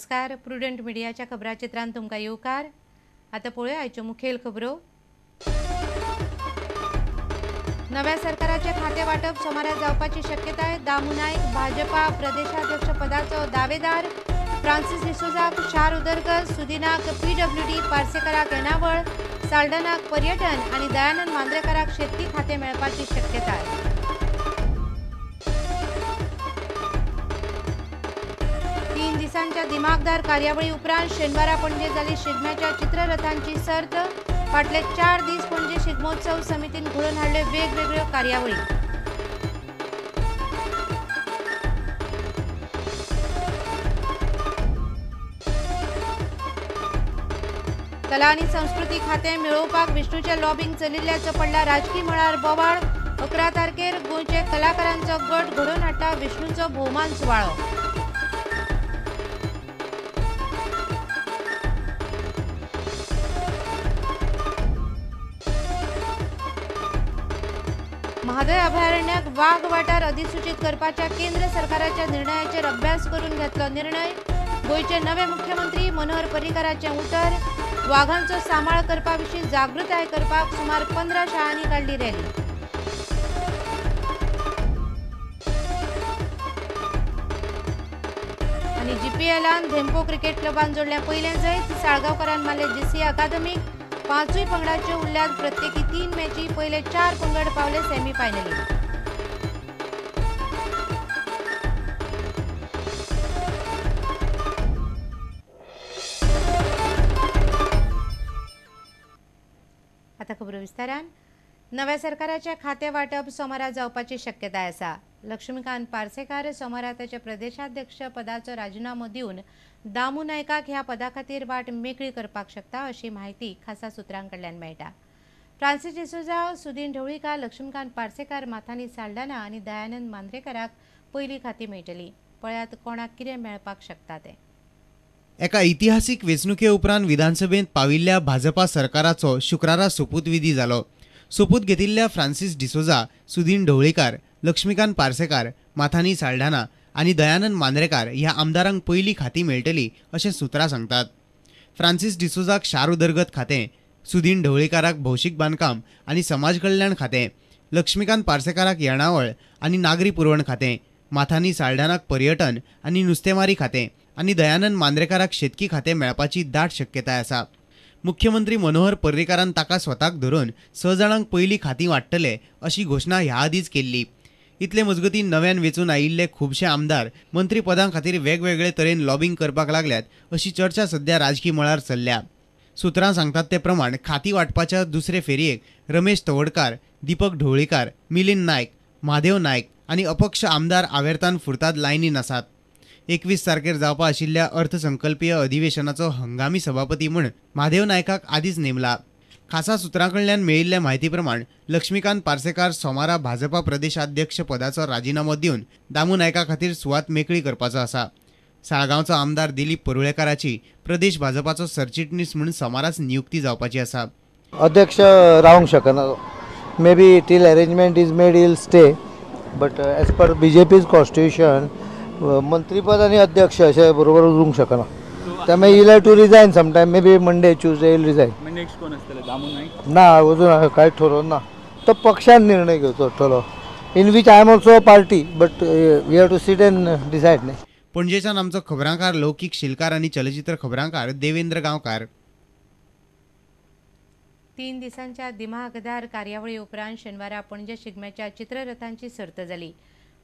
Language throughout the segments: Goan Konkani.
नमस्कार, प्रुडंट मिडियाच्या खबराचित्रांत तुमकां येवकार. आतां पळोवया आयच्यो मुखेल खबरो. नव्या सरकाराचे खाते वाटप सोमारा जावपाची शक्यताय. दामू नायक भाजपा प्रदेशाध्यक्ष पदाचो दावेदार. फ्रांसीस डिसोजाक शार उदरगत, सुदिनाक पीडब्ल्यूडी, पार्सेकराक येणावळ, साल्डनाक पर्यटन आनी दयानंद मांद्रेकराक शेतकी खाते मेळपाची शक्यताय. तीन दिसांच्या दिमागदार कार्यावळी उपरांत शेनवारा पणजे जाली शिगम्याच्या चित्ररथांची सर्त. फाटले 4 दीस पणजे शिगमोत्सव समितीन घडोवन हाडल्यो वेगवेगळ्यो कार्यावळी. कला आनी संस्कृती खातें मेळोवपाक विष्णूचें लॉबिंग चलिल्ल्याचो पडला राजकी मळार बोवाळ. 11 तारखेर गोंयचे कलाकारांचो गट घडोवन हाडटा विष्णूचो भोवमान सुवाळो. म्हादय अभयारण्याक वाग वाठार अधिसूचित करपाच्या केंद्र सरकाराच्या निर्णयाचेर अभ्यास करून घेतलो निर्णय. गोंयचे नवे मुख्यमंत्री मनोहर पर्रीकराचें उतर. वाघांचो सांबाळ करपा विशीं जागृताय करपाक सुमार 15 शाळांनी काडली रॅली. आनी जीपीएलान धेंपो क्रिकेट क्लबान जोडलें पयलें जैत. साळगांवकारान मारले जीसी अकादमीक. 5 पंगडाच्यो उरल्यात प्रत्येकी 3 मॅची. पयले 4 पंगड पावले सेमीफायनली. आता खबरो विस्तारान. नव्या सरकाराचे खाते वाटप सोमारा जावपाची शक्यताय आसा. लक्ष्मीकांत पार्सेकार सोमारा ताच्या प्रदेशाध्यक्ष पदाचो राजिनामो दिवन दामू नायकाक ह्या पदा खातीर वाट मेकळी करपाक शकता अशी म्हायती खासा सुत्रां कडल्यान मेळटा. फ्रांसीस डिसोजा, सुदीन ढवळीकार, लक्ष्मीकांत पार्सेकार, माथानी साल्डाना आनी दयानंद मांद्रेकराक पयली खाती मेळटली. पळयात कोणाक कितें मेळपाक शकता तें. एका इतिहासीक वेंचणुके उपरांत विधानसभेंत पाविल्ल्या भाजपा सरकाराचो शुक्रारा सोपूतविधी जालो. सोपूत घेतिल्ल्या फ्रांसीस डिसोजा, सुदीन ढवळीकार, लक्ष्मीकांत पार्सेकार, माथानी साल्डाना आनी दयानंद मांद्रेकार ह्या आमदारांक पयली खाती मेळटली अशें सुत्रां सांगतात. फ्रांसीस डिसोजाक शार उदरगत खातें, सुदीन ढवळीकाराक भौशीक बांदकाम आनी समाज कल्याण खातें, लक्ष्मीकांत पार्सेकाराक येणावळ आनी नागरी पुरवण खातें, माथानी साल्डानाक पर्यटन आनी नुस्तेमारी खातें आनी दयानंद मांद्रेकाराक शेतकी खातें मेळपाची दाट शक्यताय आसा. मुख्यमंत्री मनोहर पर्रीकारान ताका स्वताक धरून 6 जाणांक पयली खातीं वांट्टले अशी घोशणा ह्या आदींच केल्ली. इतले मजगतीं नव्यान वेंचून आयिल्ले खुबशे आमदार मंत्रीपदां खातीर वेगवेगळे तरेन लॉबिंग करपाक लागल्यात अशी चर्चा सध्या राजकी मळार चल्ल्या. सुत्रां सांगतात ते प्रमाण खाती वांटपाच्या दुसरे फेरयेक रमेश तवडकार, दीपक ढवळीकार, मिलिंद नायक, महादेव नायक आनी अपक्ष आमदार आवेर्तान फुर्ताद लायनीन आसात. 21 तारखेर जावपा आशिल्ल्या अर्थसंकल्पीय अधिवेशनाचो हंगामी सभापती म्हूण महादेव नायकाक आदींच नेमला. खासा सुत्रां कडल्यान मेळिल्ल्या म्हायती प्रमाण लक्ष्मीकांत पार्सेकार सोमारा भाजपा प्रदेशाध्यक्ष पदाचो राजिनामो दिवन दामू नायका खातीर सुवात मेकळी करपाचो आसा. साळगांवचो आमदार दिलीप परुळेकाराची प्रदेश भाजपाचो सरचिटणीस म्हूण सोमाराच नियुक्ती जावपाची आसा. अध्यक्ष रावंक शकना. May be till arrangement is made he'll stay, but as per BJP's constitution मंत्रीपद आनी अध्यक्ष अशें बरोबर उरूंक शकना. त्यामुळे he'll have to resign sometime, may be Monday Tuesday he'll resign. Next कोण आसतले? दामू नायक ना, अजून कांय ठरोवन ना. तो पक्षान निर्णय घेवचो पडटलो, in which I am also a party, but we have to sit and decide. न्ही. पणजेच्यान आमचो खबरांकार लौकीक शिलकार आनी चलचित्र खबरांकार देवेंद्र गांवकार. 3 दिसांच्या दिमागदार कार्यावळी उपरांत शेनवारा पणजे शिगम्याच्या चित्ररथांची सर्त जाली.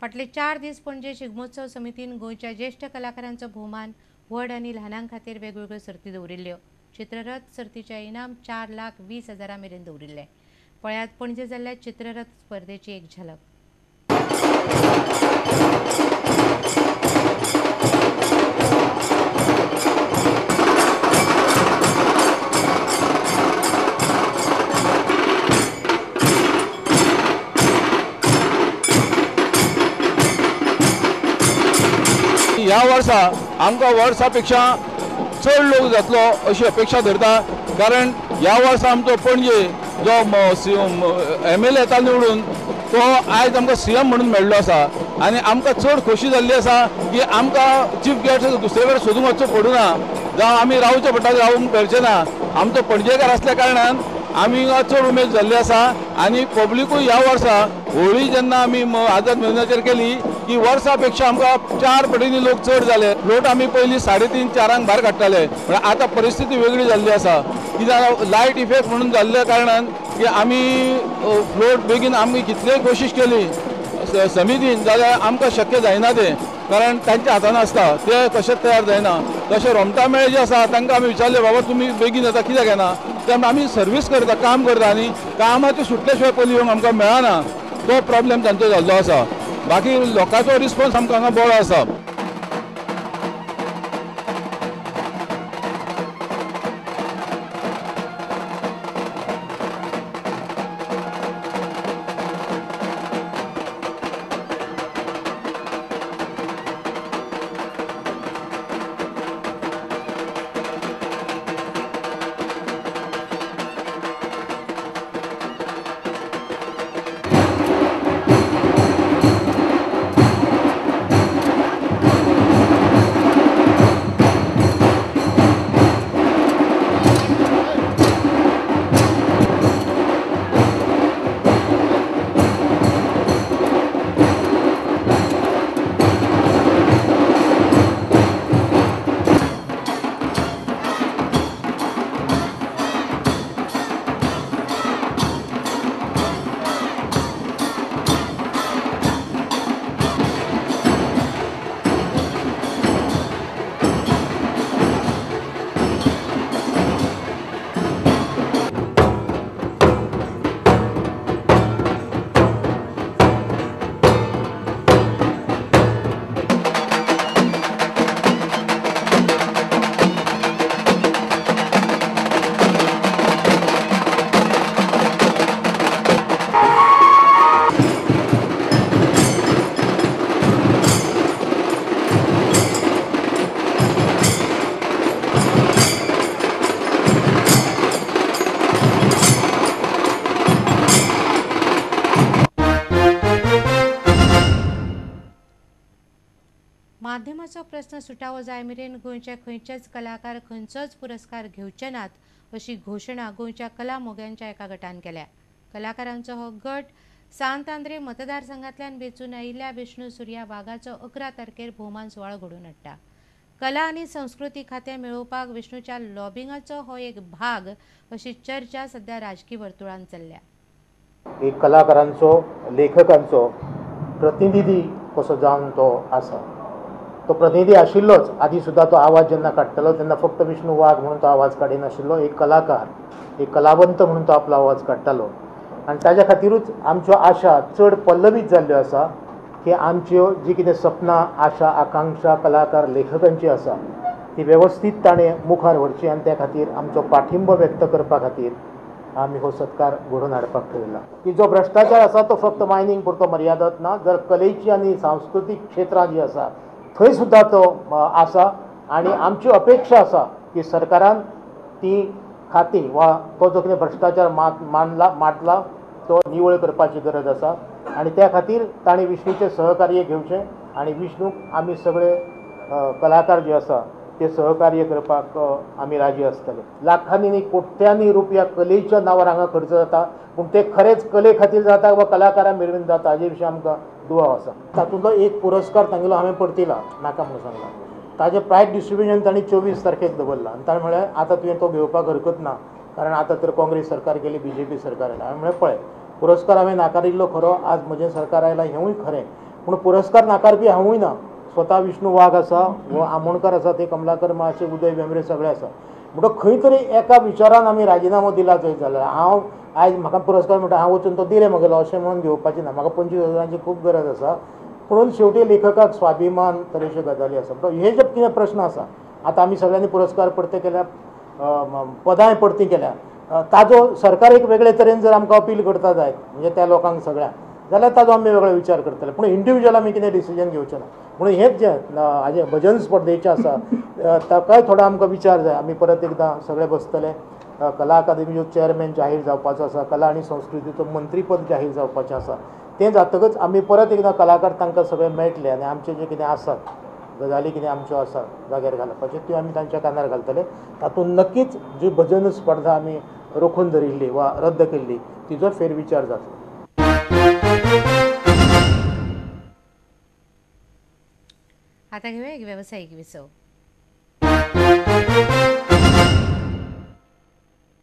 फाटले 4 दीस पणजे शिगमोत्सव समितीन गोंयच्या ज्येश्ठ कलाकारांचो भोवमान व्हड आनी ल्हानां खातीर वेगवेगळ्यो सर्ती दवरिल्ल्यो. चित्ररथ सर्तीचें इनाम 4,20,000 मेरेन दवरिल्लें. पळयात पणजे जाल्ल्या चित्ररथ स्पर्धेची एक झलक. ह्या वर्सा आमकां वर्सा पेक्षा चड लोक जातलो अशी अपेक्षा धरता, कारण ह्या वर्सा आमचो पणजे जो एम एल ए येता निवडून तो आयज आमकां सी एम म्हणून मेळ्ळो आसा. आनी आमकां चड खोशी जाल्ली आसा की आमकां चीफ गेस्ट दुसरे कडेन सोदूंक वचचो पडूना, जावं आमी रावचें पडटा रावूंक मेळचें ना. आमचो पणजेकार आसल्या कारणान आमी चड उमेद जाल्ली आसा आनी पब्लिकूय ह्या वर्सा होळी जेन्ना आमी आझाद मैदानाचेर केली की वर्सा पेक्षा आमकां 4 पटींनी लोक चड जाले. फ्लोट आमी पयलीं 3:30-4 भायर काडटाले, पण आतां परिस्थिती वेगळी जाल्ली आसा. कित्याक लायट इफेक्ट म्हणून जाल्ल्या कारणान की आमी फ्लोट बेगीन आमी कितलेय कोशिश केली समितीन जाल्यार आमकां शक्य जायना तें, कारण तांच्या हातान आसता ते कशेंच तयार जायना. तशें रोमटा मेळ जे आसा तांकां आमी विचारलें, बाबा तुमी बेगीन येता कित्याक येना? ते आमी सर्वीस करता, काम करता आनी कामाचें सुटले शिवाय पयलीं येवंक आमकां मेळना, तो प्रॉब्लेम तांचो जाल्लो आसा. बाकी लोकांचो रिस्पॉन्स आमकां हांगा बरो आसा. माध्यमाचो प्रस्न सुटावो जाय मेरेन गोंयचे खंयचेच कलाकार खंयचोच पुरस्कार घेवचे नात अशी घोशणा गोंयच्या कला मोग्यांच्या एका गटान केल्या. कलाकारांचो हो गट सांत आंद्रे मतदारसंघांतल्यान वेंचून आयिल्ल्या विष्णू सुर्या वाघाचो 11 तारखेर भोवमान सुवाळो घडोवन हाडटा. कला आनी संस्कृती खातें मेळोवपाक विष्णूच्या लॉबिंगाचो हो एक भाग अशी चर्चा सध्या राजकी वर्तुळांत चल्ल्या. एक कलाकारांचो, लेखकांचो प्रतिनिधी कसो जावन तो आसा, तो प्रतिनिधी आशिल्लोच. आदी सुद्दां तो आवाज जेन्ना काडटालो तेन्ना फक्त विष्णू वाघ म्हणून तो आवाज काडिनाशिल्लो, एक कलाकार, एक कलावंत म्हणून तो आपलो आवाज काडटालो. आनी ताज्या खातीरूच आमच्यो आशा चड पल्लवीत जाल्ल्यो आसा की आमच्यो जी कितें सपनां, आशा, आकांक्षा कलाकार लेखकांची आसा ती वेवस्थीत ताणें मुखार व्हरची आनी त्या खातीर आमचो पाठिंबो व्यक्त करपा खातीर आमी हो सत्कार घडोवन हाडपाक ठरयला. की जो भ्रश्टाचार आसा तो फक्त मायनींग पुरतो मर्यादत ना, जर कलेची आनी सांस्कृतीक क्षेत्रां जी आसा थंय सुद्दां तो आसा. आनी आमची अपेक्षा आसा की सरकारान ती खातीं वा तो जो कितें भ्रश्टाचार मांडला तो निवळ करपाची गरज आसा आनी त्या खातीर ताणें विष्णूचें सहकार्य घेवचें आनी विष्णूक आमी सगळे कलाकार जे आसा ते सहकार्य करपाक आमी राजी आसतले. लाखांनी न्ही कोट्यांनी रुपया कलेच्या नांवार हांगा खर्च जाता, पूण ते खरेंच कले खातीर जाता वा कलाकारां मेरेन जाता हाजे विशीं आमकां दुबाव आसा. तातूंतलो एक पुरस्कार तांगेलो हांवें परतिला, नाका म्हणून सांगला. ताजें प्रायज डिस्ट्रिब्युशन तांणी 24 तारखेक दवरलां आनी ताणें म्हळें आतां तुवें तो घेवपाक हरकत ना, कारण आतां तर काँग्रेस सरकार गेली, बीजेपी सरकार आयलां. हांवें म्हळें पळय, पुरस्कार हांवें नाकारिल्लो खरो, आज म्हजें सरकार आयलां हेंवूय खरें, पूण पुरस्कार नाकारपी हांवूय ना. स्वता विष्णू वाघ आसा, हो आमोणकर आसा, ते कमलाकर माशे, उदय भेंब्रे सगळे आसा. म्हणटकच खंय तरी एका विचारान आमी राजिनामो दिला जंय जाल्यार हांव आयज म्हाका पुरस्कार म्हणटा हांव वचून तो दिले म्हगेलो अशें म्हणून घेवपाचें ना. म्हाका 25,000ची खूब गरज आसा, पूण शेवटी लेखकाक स्वाभिमान तरेच्यो गजाली आसा. म्हणटकच हे जे कितें प्रस्न आसा, आतां आमी सगळ्यांनी पुरस्कार परते केल्या, पदांय परती केल्या, ताजो सरकार एक वेगळे तरेन जर आमकां अपील करता जायत म्हणजे त्या लोकांक सगळ्यांक, जाल्यार ताजो आमी वेगळो विचार करतले, पूण इंडिविज्युअल आमी कितें डिसिजन घेवचें ना. म्हणून हेंच जें हाजें भजन स्पर्धेचें आसा ताकाय थोडो आमकां विचार जाय. आमी परत एकदां सगळे बसतले, कला अकादमीचो चेअरमॅन जाहीर जावपाचो आसा, कला आनी संस्कृतीचो मंत्रीपद जाहीर जावपाचें आसा, तें जातकच आमी परत एकदां कलाकार तांकां सगळे मेळटले आनी आमचे जे कितें आसात गजाली कितें आमच्यो आसात जाग्यार घालपाच्यो त्यो आमी तांच्या कानार घालतले. तातूंत नक्कीच जी भजन स्पर्धा आमी रोखून धरिल्ली वा रद्द केल्ली तिचो फेरविचार जातलो. आतां घेवया एक वेवसायीक विसव.